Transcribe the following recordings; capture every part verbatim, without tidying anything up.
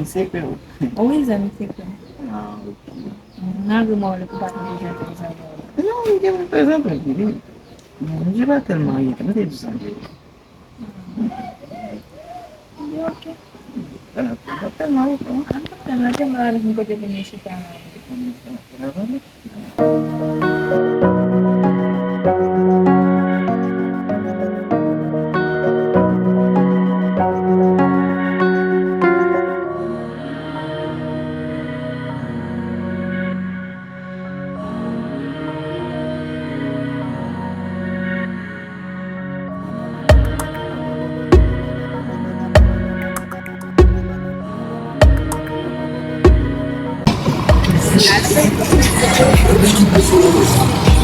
Se ke ou. Wi, zanmi, se ke. Ah, ok. Malgre mwen, ou pa konn jan prezante. Non, li te prezante, li. Bon, je pa tèlman rete, m te di sa. Li ok. Tèlman rete. An, tèlman, tèlman avèk m kote pou nou chita la.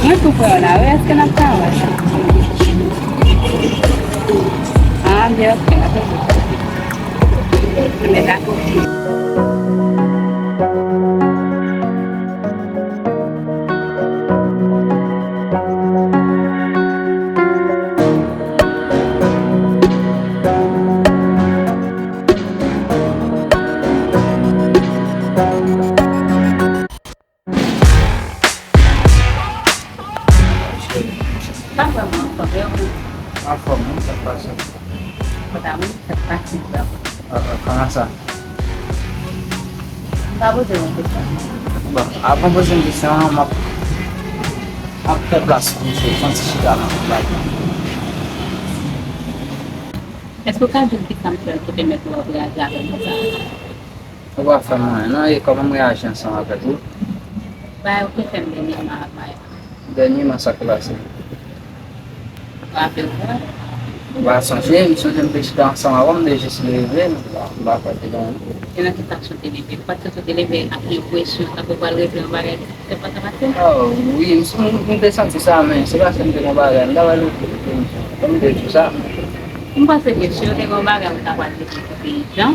Mwen tou prè w la wi, èske n ap travay? Ah, byen, ok, n ap travay. Mwen dakò. Pa vrèman anfòm, e ou? Anfòm, wi, sa k pase? Mwen ta renmen fè pati sa. Ah, ah, kòman sa? M pa poze yon kesyon. Bon, avan poze yon kesyon an, m ap, m ap fè plas pou misye, fè yon ti chita nan bagay. Èske w ka di m kisa m fè l pou te mèt ou ap reyaji avè m konsa? Ou pa fè m anyen non, e kòman m reyaji ansanm avèk ou? Bagay ou te fè m dènyèman a Maya. Dènyèman sa k pase? Ou raple w? M pa sonje, m sonje m te chita ansanm avè w, m te jis leve, m pa, m pa kwè te gen anyen. E nan ki fason w te leve? Ou pa t santi w te leve ak enpresyon tankou w pral regle yon bagay ki te pase? Oh, wi, m, m, m te santi sa, men se paske m te gen yon bagay, m ta pral regle l pou misye. Kòm m te di w sa. M panse ke si w te gen yon bagay ou ta pral regle pou peyi Jan,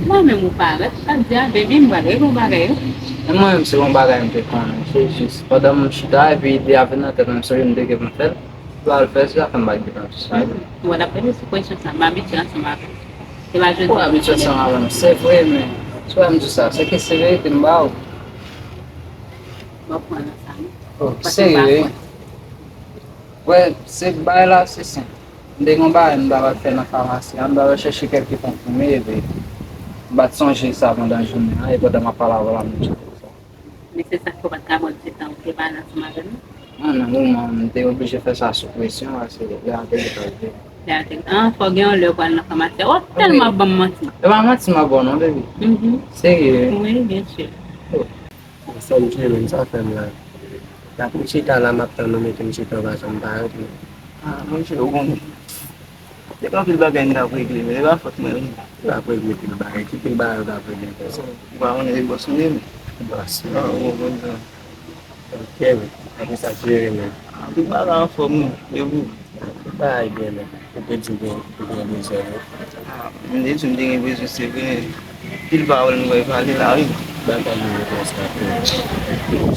mwen menm ou parèt, sa di a, baby, m pral regle yon bagay wi. Men mwen menm se yon bagay m te konnen, se jis pandan m chita epi ide a vin nan tèt mwen, m sonje m te gen pou m fè l, m pral fè l, se sa fè m pa t gen tan di sa. Bon, daprè m, sou presyon sa, m abitye ansanm avè w. Se pa jodi a. Ou abitye ansanm avè m, se vre, men se pa m di sa, se ke se verite m ba ou. M ap pran nan sa non. Oh, serye wi. Wè, se bagay la, se senp. M te gen yon bagay m ta pral fè nan famasi a, m ta pral chèche kèk konprime, epi m pa t sonje sa pandan jounen an, e pandan m ap pale avè w la, m di w sa. Men se sa k fè w pa t ka pran ti tan ou te pale ansanm avè m? Non, nan moman, m te oblije fè sa sou presyon, paske lè a te gentan rive. Lè a te, ah, fò gen yon lè w pral nan famasi a. W ap tèlman ap ban m manti. E pa manti m ap ba w non, baby. Mhm. Serye. Wi, byen si. Oh. Sè m, Jerome, sa w fè m la? N ap chita la, m ap tann ou, men ke m chita, w pa janm parèt, men. Ah, monchè, ou konnen. Se pa anpil bagay m t ap regle, men se pa fòt mwen, non. Ou t ap regle pil bagay. Ki pil bagay ou t ap regle konsa? Ou pa konnen se bòs mwen ye, men. Bòs. Ah, ou konprann sa. Ok, men. Apre sa, ki jere menm? Ah, tout bagay anfòm, wi. E ou? Tout bagay byen, men. Ou te di m gen, ou gen bezwen, wi. Ah, m te di m te gen bezwen, se vre. Pil pawòl nou wè pale la, wi. Bagay nou konsa, wi.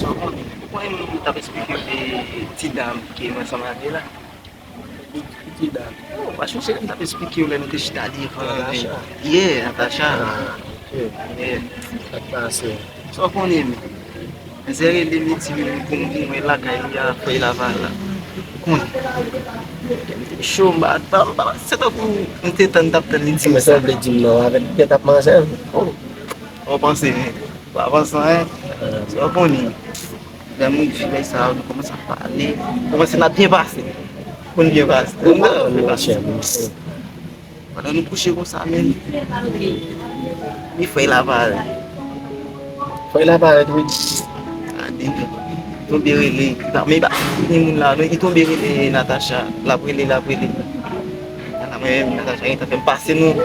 Sa w konnen, ou konnen moun ki t ap esplike w de ti dam ki mwen sanm avè la? Ti dam. Oh, pa chonje lè m t ap esplike w lè nou te chita devan an. Natacha. Yeah, Natacha. Ah, ok. Yeah. Sa k pase? Sa w konnen, men. Mizè rele m, li di m pou m vin wè l lakay li a, fèy lava la. Ou konnen. Kè m te cho, m pa, m pa, m pa, se tankou m te tann, t ap tann li di m sa. Sa w vle di m non, avèk tèt ap manzè? Oh. Ou panse, men. Pa panse anyen. Sa w konnen. Lè m rive, lè sa, nou kòmanse ap pale. Kòmanse n ap byen pase. Konn byen pase. Monchè, monchè. Pandan nou kouche konsa, men. Li fèy la parèt. Fèy la parèt, wi. Gade, tonbe rele. Men pa ni moun la, non, li tonbe rele Natacha. L ap rele, l ap rele. Ala mwen menm, Natacha gentan fè m pase non.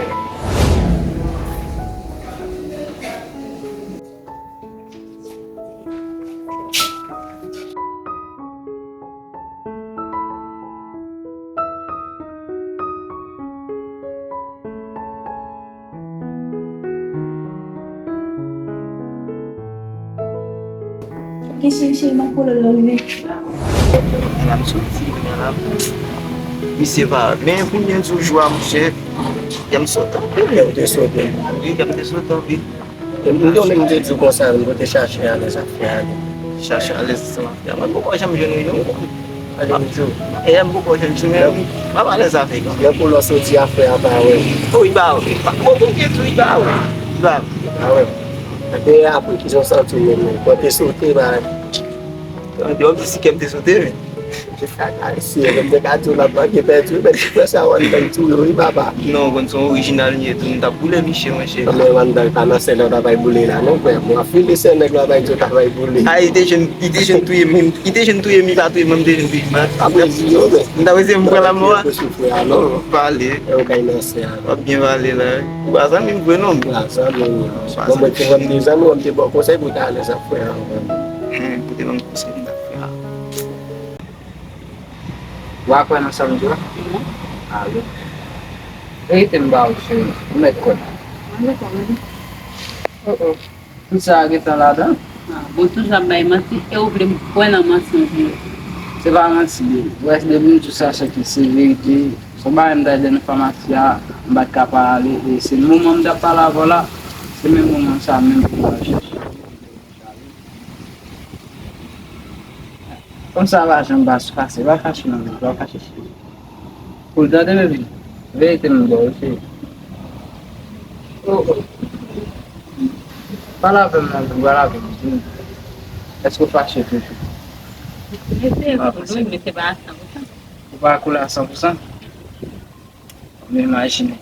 Ok, cheri, cheri, m ap rele w lè w rive. Ala m soti, ala m. Misye pa, men konbyen jou jou a, monchè? Kè m sote anpil. Kè w te sote. Wi, kè m te sote anpil. E m, m te, m te di w konsa, m te chache alèz afè a. Chache alèz afè a. Mwen poko janm jwenn yon. Ale m di w. E m poko janm jwenn yon. M ap alèz avèk li. Lè pou lò soti afè a pa wè. O, li pa wè. Bon, bon, gen tou, li pa wè. Li pa wè. Pa wè. Epi apre, ki jan w santi w menm? Kò w te sote, pa. An deyò, m di si kè m te sote, men. Ayisyen, menm te ka di w l ap manke pèdi, men ti frè sa w anndan l touye w, wi, papa. Non, w konn se yon orijinal li ye tou, m t ap boule misye, monchè. Men w anndan l pa nan sèl la w ta pral boule la, non, frè m. W ap file sèl nèg la w ta di w ta pral boule. A, li te jwenn, li te jwenn touye m, li te jwenn touye m, li pa touye m, mwen m te jwenn touye m. Apre di yo, men. M ta prese m pran lanmò a. Pale. E w kay nan sè a. W ap byen pale la, wi. Ou pa zanmi m vre, non. Ou pa zanmi m, non. Bon, mwen te wè m de zanmi, mwen m te ba w konsèy pou w ta alèz ak frè a. Hmm, pou te ban m konsèy, m t ap fè a. Wa kwè nan sa m di w la? Non. A wi. Verite m ba ou, cheri. Ou mèt kwè. Mwen mèt kwè, wi. Oh, oh. Tout sa a gentan ladan? Ah, bon, toujou ap bay manti, e ou vle m kwè nan mansonj ou yo? Se pa manti, bebe. Ou wè, depi m di w sa, se ki se verite. Se yon bagay m t al jwenn nan famasi a, m pa t ka pa ale, e se moman m t ap pale avè w la, se menm moman sa menm pou m al chèche. Konsa lajan m pa fache, pa fache non, pa fache cheri. Pou l tande, bebe. Verite m ba w, cheri. Oh, oh. Pale avè m non, pale avè m. Èske w fache toujou? M eseye koule, men se pa a san pou san. Ou pa koule a san pou san? M imajine.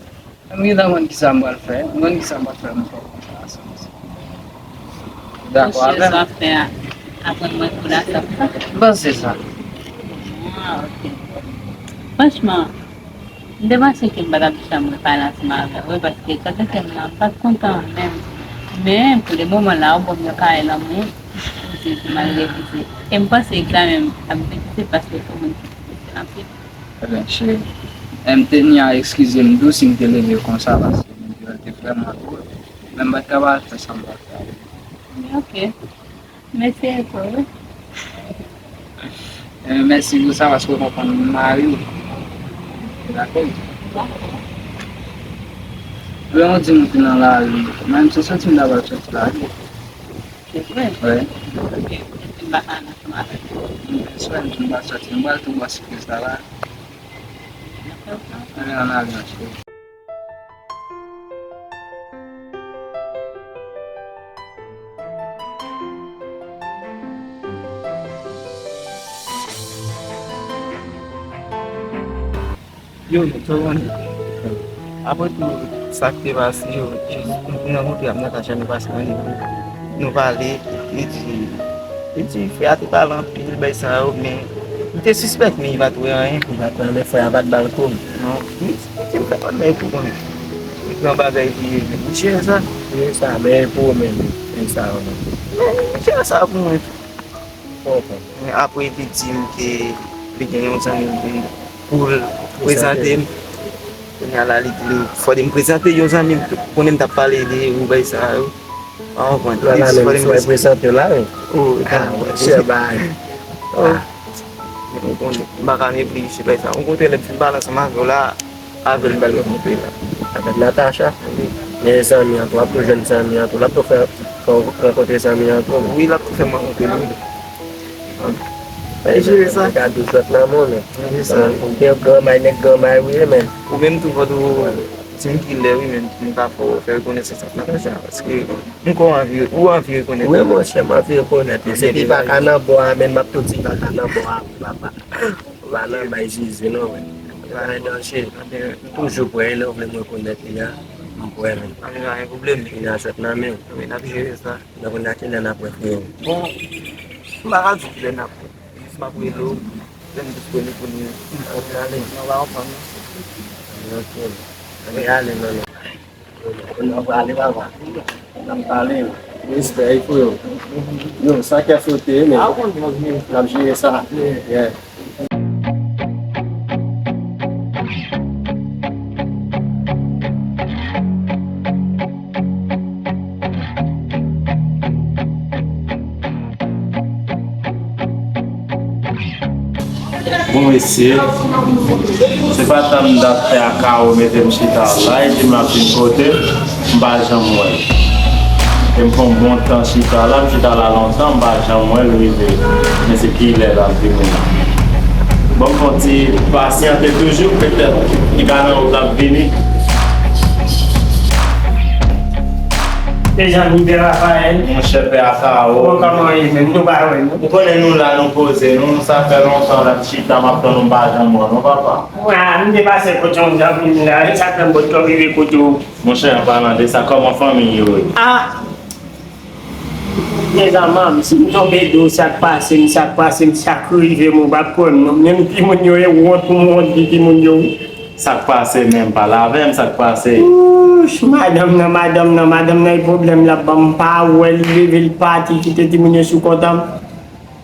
M gentan konn kisa m pral fè. M konn kisa m pral fè, m fè w konsa. Dakò avè m? Sa w ap fè a, aprann mwen kou la, sa. M panse sa. Ah, ok. Franchman, m te panse ke m pa t ap janm repale ansanm avè w, wi, paske kantite m nan, m pa t kontan menm. Men, pou le moman la, ou ban m yon kare lanmou, ou se malrefize. E m panse egzamen m ap difisil paske se yon moun ki difisil anpil. Ebyen, cheri, m te ni a eskize m tou si m te leve konsa, paske m te vrèman twò. Men m pa t ka pa fè sa m pa fè. Ok. Mèsi ankò, wi. Ebyen, mèsi pou sa, paske w konprann mari w. Dakò? Dakò. Lè yon di m ki nan lari, menm se soti m ta pral soti lari. Se vre? Wi. Ok. Epi m pa ka al ansanm avè w? Byen si, m di m pral soti, m pral tou bò sipriz la la. Ann ale, ann ale, ann ale. Yo, yo, sa w konnen? Apre tou sa k te pase yo, jis m te rankontre ak Natacha, nou pase randevou, nou pale, li di, li di frè a te pale anpil, bagay sa yo, men m te sispèk, men li pa t wè anyen. Li pa t wè anyen, men frè a pa t ba l kou. Non, li, li di m fè kòd men pou konnen. Li pran bagay li, li jere sa. Jere sa, men pou ou menm, men sa yo menm. Men li jere sa pou mwen tou. Men apre, li di m ke li gen yon zanmi pou l prezante m. Kounye a la, li di m fòde m prezante yon zanmi m, konnen m t ap pale de ou, bagay sa yo. Ou konprann? Li di fòde m prezante. Prezante la, wi. Oh, ah, monchè, bay. Oh. M pa ka neglije bagay sa. Yon kote lè m fin pale ansanm avè w la, avè l m pral rankontre la. Avèk Natacha? Wi. Men zanmi an tou, w ap tou jwenn zanmi an tou. L ap tou fè, fè w rankontre zanmi an tou. Wi, l ap tou fè m rankontre li. Mwen jere sa. Gade zòt nan moun. Jere sa. Ou gen granmay, nèg granmay ou ye, men. Ou menm tou, fò tou di m kilè, wi, men m ka fè w fè rekonesans ak Natacha, paske m kwè w anvi, ou anvi rekonèt. Wi, monchè, m anvi rekonèt li. Se ki pa ka nan bò a, men m ap tou di pa ka nan bò a, papa. Ou pa nan bay Jezi non, men. Ou pa nan danje. M toujou prè, lè w vle m rekonèt li a, m prè, men. Anben, pa gen pwoblèm. Li nan jwèt nan men w. Anben, n ap jere sa. Donk, n a kilè n ap wè, freo? Bon, m pa ka di w kilè n ap wè. Jis m ap rele w, lè m disponib pou nou, pou nou ale. Mwen pa konprann non. Ok. Anben ale, non, non. Kounye a w prale, papa. N ap pale. Respè, wi, freo. Yo, sa kè sote, men. N ap jere sa. Yeah. Bon, mesye, se Patnè m dat fè a kawo mete m chita la, epi m ap vin kote m, m pa janm wè l. E m fè yon bon tan chita la, m chita la lontan, m pa janm wè l rive. Men se kilè l ap vini la? Bon, m fè yon ti pasyante toujou, petèt li ka nan wout l ap vini. Mezanmi, Pè Rafael. Monchè, Pè Akawo. Bon, kòman w ye menm? Nou pa wè nou. Ou konnen nou la, nou poze nou. Sa fè lontan n ap chita, m ap tann ou, m pa janm wè w non, papa. Mwen, m te pase kote yon zanmi m la, e sa fè m potko rive kote w. Monchè, an palan de sa, kòman fanmi yo ye? Ah! Mezanmi, si m tonbe di w sa k pase m, sa k pase m, sa k rive m, ou p ap kwè m non. Menm timoun yo, e wont pou m wont di timoun yo. Sa k pase menm? Pale avè m, sa k pase? Wouch, madanm nan, madanm nan, madanm nan, e pwoblèm l ap ban m, m pa wè l, li leve, l pati, kite timoun yo sou kont an.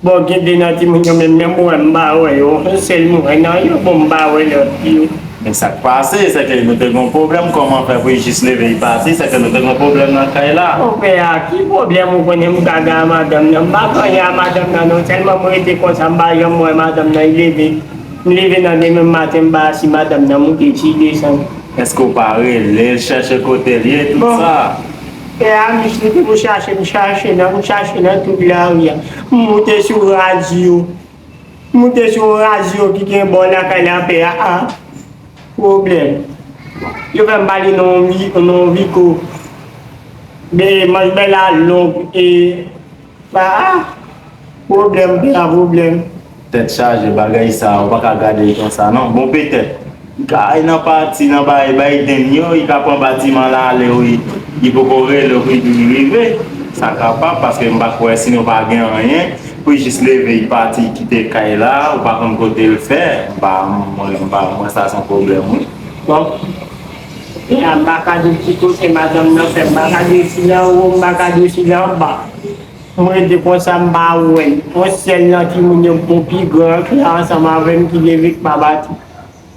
Bon, gen de nan timoun yo menm, menm wè m pa wè yo. Yon sèl m wè nan yo, bon, m pa wè lòt yo. Men sa k pase, se ke nou te gen yon pwoblèm. Kòman fè pou li jis leve, li pati? Se ke nou te gen yon pwoblèm nan kay la. Monpè a, ki pwoblèm ou konnen m ka gen a madanm nan? M pa gen anyen a madanm nan, non. Sèlman mwen rete konsa, m pa janm wè madanm nan, li leve. M leve nan demen maten, m pa wè si madanm nan moute, si li desann. Èske w pa rele l, chèche kote l ye, tout sa? Pè a, misye te pou chache m, chache nan, m chache nan tout lari a. M moute sou radyo. M moute sou yon radyo ki gen bò lakay la, pè a, a, pwoblèm. Yo fè m pale nan yon mi-, nan yon mikwo. Men manch bèl la long e, a, a, pwoblèm, pè a, pwoblèm. Tèt chaje, bagay sa, ou pa ka gade l konsa non. Bon, petèt, li ka al nan pati, nan bay, bay den yo, li ka pran batiman la ale, wi. Li poko rele w pou li di li rive. Sa kapab, paske m pa kwè si nou pa gen anyen, pou li jis leve, li pati, li kite kay la, ou pa konn kote l fè. M pa, mwen, m pa, mwen, sa se yon pwoblèm, wi. Bon. E a, m pa ka di ki kote madanm nan fè, m pa ka di si l anwo, m pa ka di si l anba. Mwen rete konsa, m pa wè l. Yon sèl nan timoun yo, bon, pi gran an ki la ansanm avè m, ki leve, ki pa pati.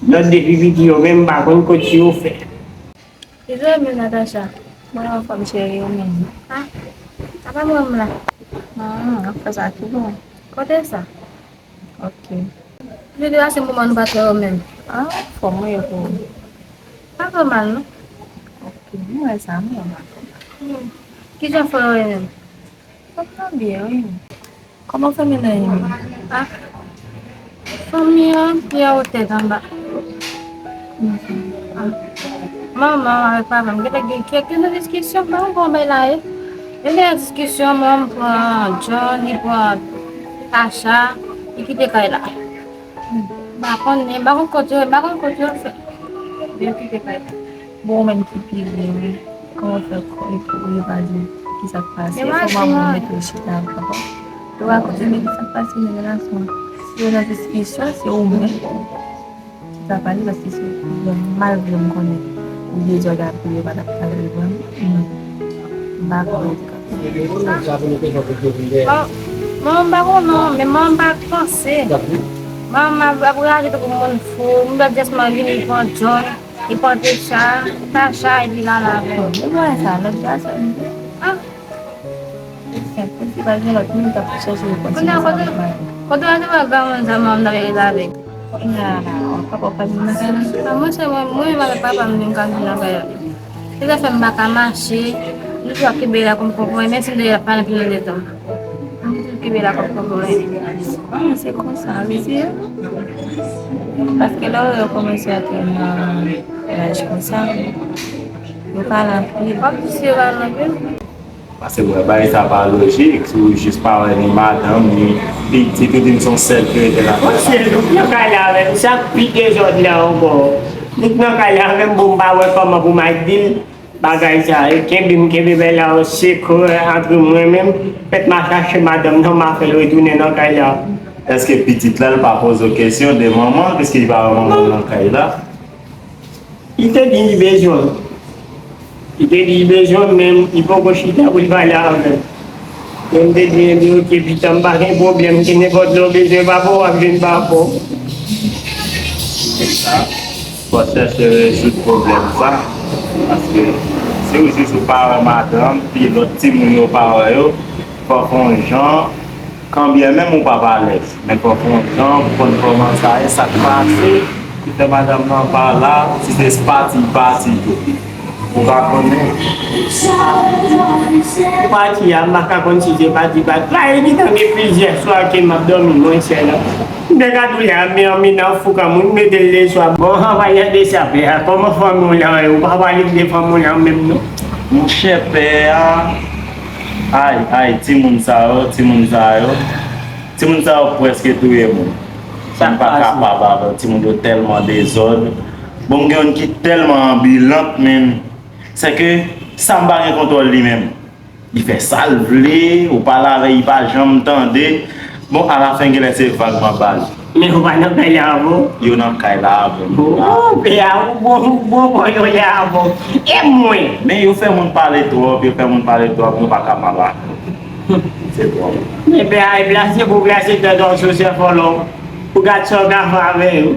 Lòt de pi piti yo menm, m pa konn kote yo fè. Kijan w ye menm, Natacha? Mwen anfòm, cheri, ou menm? Ah, apa mwen m la? Ah, ap fè sa ki bon. Kote sa? Ok. Jodi a se moman nou pa t wè yo menm. Ah, anfòm, wi, pou ou. Pa twò mal, non. Ok, m wè sa, m wè m pa twò mal. Hmm. Kijan fanmi yo ye menm? Fanmi yo byen, wi. Kòman fanmi nan ye menm? Ah, fanmi an pi anwo tèt anba. Ah, manman avèk papa m genlè gen kèk diskisyon, pa yon bon bagay la ye. Yo gen diskisyon, manman m pran John, li pran Tacha, li kite kay la. M pa konnen, m pa konn kote yo, m pa konn kote yo fè. Yo kite kay la. Bon, ou menm ki pi vre, wi. Kòman fè kò-, ou, ou pa di ki sa k pase? Fò manman w mete w chita avè papa w. Yo rakonte w, men ki sa k pase nan relasyon an. Si yo nan diskisyon, se ou menm ki ta pale, paske se ou menm, malgre m konnen ou dezòd avè yo, yo pa t ap pale devan m. M pa kwè ou te ka fè. Bon, bon, m pa konnen non, men manman m pa panse. Manman m ap, ap raje tankou moun fou. M wè just man vini pran John. Li pote cha, Tacha, epi l al avè l. Ou wè sa, lòt gason li ye. Ah. Senp, si pa gen lòt moun k ap chèche rekonsilyasyon avèk mari. Kote w al te wè granmoun sa manman m t ap rete avè l? Kounye a la, w ap kapab fè moun nan kay la? Ah, monchè, mwen, mwen menm avèk papa m, nou ka vin nan kay la. Se sa fè m pa ka mache, nou toujou ap kenbe la kòm konprann, menm si nou deja pa nan pi lwen de tan. Ki vin la kòm konprann. Ah, se konsa, mesye. Paske lè yo kòmanse antre nan laj konsa, yo pale anpil. W ap di se yo pale anpil? Paske mwen, bagay sa pa lojik, si w jis pa wè ni madanm, ni pitit, ou di m se yon sèl ki rete lakay la. Monchè, nou nan kay la avè m, sa k pi dezòd la ankò. Nou nan kay la avè m, bon, m pa wè kòman pou m al di l. Bagay sa, e kenbe m kenbe bèl la, yon sekrè antre mwen menm. Fèt m a chache madanm nan, m a fè l retounen nan kay la. Èske pitit la, l pa poze w kesyon de manman l, piske li pa wè manman l nan kay la? Li te di li bezwen m. Li te di li bezwen m, men li poko chita pou l pale avè m. Men m te di, men ok, pitit, m pa gen pwoblèm, ke nenpòt lè w bezwen papa w, w ap jwenn papa w. Se sa. Fò chèche rezoud pwoblèm sa. Paske si w jis ou pa wè madanm, pi lòt timoun yo pa wè yo, fò fè yon jan, kanbyen menm ou p ap alèz, men fò fè yon jan pou konn kòman sa ye, sa k pase, Kite madanm nan pa la, si se pati, pati tou. Ou pa konnen. Pati a, m pa ka konn si se pati, pati. La, e gentan gen plizyè swa ke m ap dòmi, monchè, la. M te ka tou la, men anmi nan fou kan moun mete l de swa. Bon, anvayè de sapè a, kòman fanmi w lan ye? Ou pa pale de fanmi w lan menm, non? Monchè, pè a, ay, ay, timoun sa yo, timoun sa yo, timoun sa yo prèske touye moun. Sa m pa kapab avè timoun yo tèlman dezòd. Bon, m gen youn ki tèlman anbilant, menm. Sèke sa m pa gen kontwòl li menm. Li fè sa l vle, ou pale avè l, li pa janm tande. Bon, alafen, genlè se vag m ap ba li. Men yo pa nan kay la avè w? Yo nan kay la avè m. Oh, pè a, ou bon, ou bon, bon, yo la avè w. E mwen? Men yo fè moun pale twòp, yo fè moun pale twòp, nou pa ka pale. Se twòp. Men pè a, e plase pou plase tèt w sou sè fòlò. Ou gad sa w ka fè avè yo.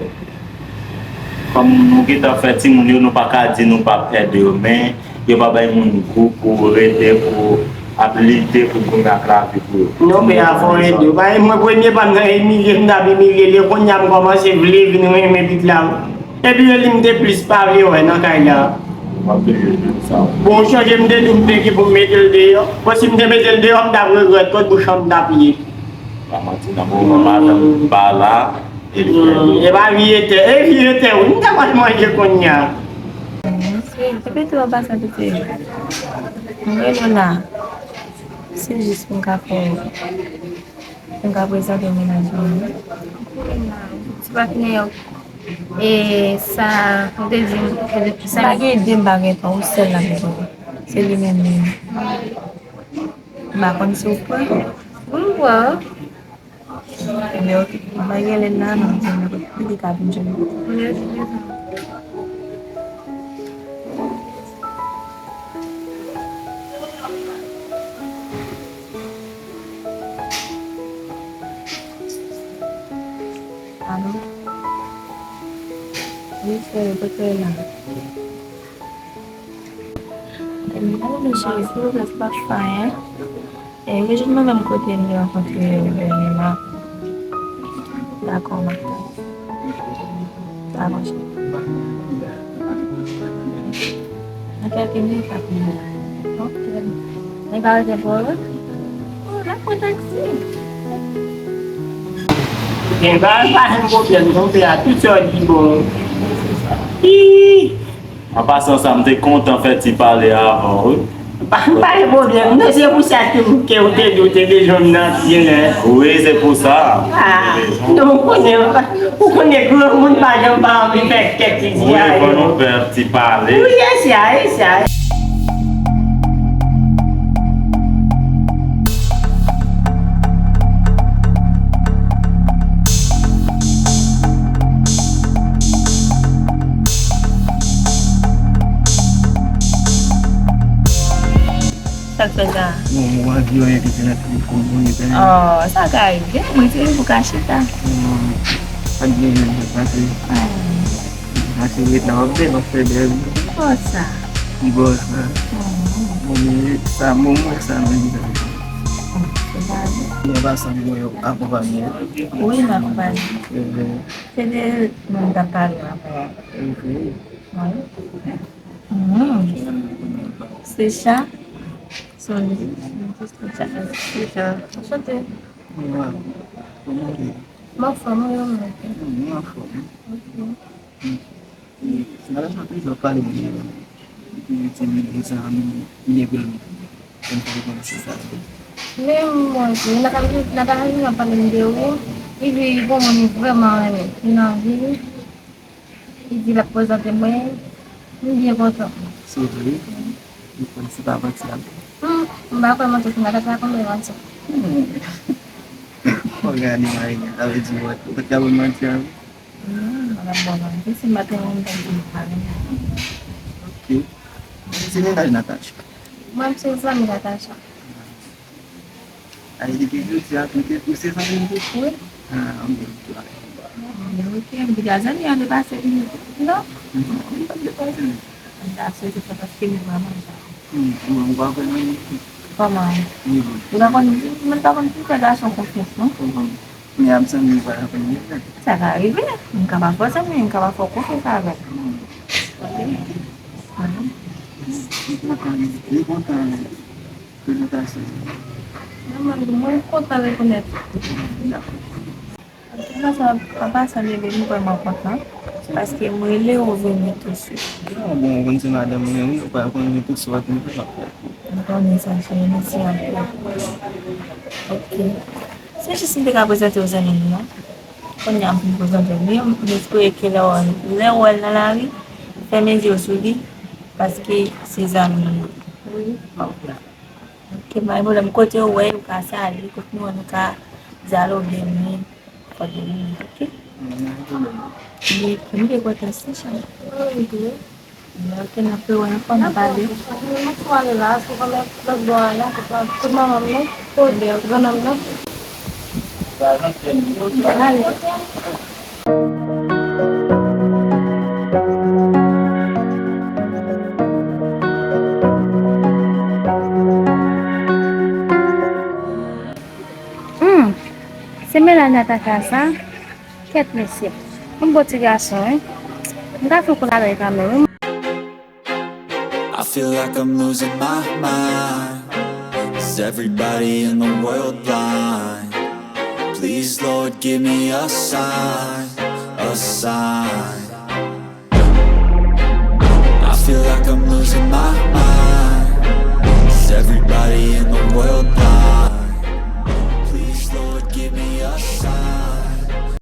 Kòm nou gentan fè timoun yo, nou pa ka di nou p ap ède yo, men yo pa bay moun gou pou rete, pou ap lite, pou goumen ak lavi pou yo. Non, men avan ede yo. Paske mwen, premye pa m nan imilye, m t ap imilye l, e kounye a m kòmanse vle vin renmen pitit la. Epi yo di m te plis pa vle wè nan kay la. W ap toujou di m sa. Bon, w chonje m te di w m te gen pou m mete l deyò. Bon, si m te mete l deyò, m t ap regrèt kot bouch an m t ap ye. Pa manti, nan moman madanm pa la, e li fè. Hmm, e pa vye tè, e vye tè, wi, m ta pral manje kounye a. Epi tou, an pasan, piti, mwen rele w la, se jis pou m ka fè, pou m ka prezante w mennaj mwen. Ti pa fini yo. E sa, ou te di m, ou te di sa. M pa gen ide, m pa gen tan, ou sèl nan mezon. Se li menm, menm. M pa konn si w kwè. Bon, m kwè. Ebyen, oke. M va rele l la, m ap di l li ka vin jwenn mwen. Alo? Wi, cheri, kote w la? Alo, cheri, silvouplè, se pa fè anyen. E, rejwenn mwen menm kote m te rankontre w dènyèman. Dakò, m ap tann. Dakò, cheri. Nan kèlke minit, l ap vini. Ok. Nèg la rete pou ou? Oh, l ap pran taksi. Gen bagay pa janm pwoblèm, tonbe a, tout sa w di bon. Ih! An pasan sa, m te kontan fè ti pale avan, wi. Pa, pa gen pwoblèm, non, se pou sa tou ke w te di w te bezwen m nan, genlè. Wi, se pou sa. Ah, non, ou konnen, ou konnen granmoun pa janm pa anvi fè kèk ti zi a yo. Wi, fò nou fè ti pale. Wi, e sa, e sa. Sa k fè sa? Bon, mwen anvi yon envite nan telefòn mwen, epi. Oh, sa ka rive, mwen se pou ka chita. Hmm, pa t gen lè, mwen pase. Ah. Mwen se ret la, w ap bèl, w ap fè bèl. Ki bò sa? Ki bò sa? Hmm. Bon, men sa, mwen, mwen, sa, mwen, sa. Hmm, se pa vre. Mwen pa sa, mwen, akonpanye. Wi, m akonpanye. Eh ben. Se de moun k ap pale avè w. Ok. Wi. Hmm. Se cha? Sonny. Se cha. Se cha. Anchante. Wa. Kòman w ye? M anfòm, wi, ou menm? Hmm, m anfòm. Ok. Hmm. Madanm nan toujou ap pale m de, de ti nèg sa, m leve l, m fè l konnen se sa. Men mwen, Nathalie, Nathalie ap pale m de ou, li di gon moun li vrèman renmen, ki nan vi li. Li di l ap prezante mwen, m byen kontan. Se vre? Ou kwè se pa manti a? Hmm, m pa kwè manti, se Nathalie pa konn bay manti. Hmm. Fò gade mari a, sa vle di ou pa t ka bay manti a. Hmm, m ap ba w manti, si m pa te renmen, m t ap di w pa renmen. Ok. Se mennaj Natacha? Mwen, se zanmi Natacha. A, e depi jodi a, ou te, ou se zanmi l tou? Wi. A, m byen tou. Byen, ok. M te ka zanmi an depase li. Non. Non, li pa t depase m. M ta swete sa paske li vrèman jan. Hmm, mwen, m pa kwè nan li. Kòman? Wi. Ou pa konn, mwen pa konn pou fè gason konfyans, non? Kòman? Men ap zanmi pa konn li vre. Sa ka rive. M ka pa fè w zanmi, m ka pa fè w konfyans avè l. Ok. Mhm. M kontan, m kontan prezentasyon. Nòmal, mwen kontan rekonèt. Dakò. An tou ka, sa, an pasan, bebe, m vrèman kontan. Paske m rele w, ou vini tousuit. Ah, bon, ou konn se madanm mwen, wi, ou pa konn vini tousuit, m pa fè. M konnen sa, cheri, mèsi anpil. Ok. Se jis m te ka prezante w zanmi m nan. Kounye a m fin prezante w li, m espere ke lè w, lè w wè l nan lari, fèmen je w sou li, paske se zanmi m nan. Wi. Ok, pa gen pwoblèm. Kote w wè, ou ka salye, kote nou wè, nou ka dyaloge, men fò de minit, ok? Li, li te kontan, se chan. Wi, wi. Ok, n ap wè ankò, n ap pale. Mwen sou ale la, sou kòmè lòt bò a la, tout manman m nan, tout grannanm nan. Ale. Hmm, se Melania ta ka sa? Kèt mesye. Yon bon ti gason, wi. M ka fè kou la avè l kanmenm, wi. I feel like I'm losing my mind. Is everybody in the world blind? Please, Lord, give me a sign, a sign. I feel like I'm losing my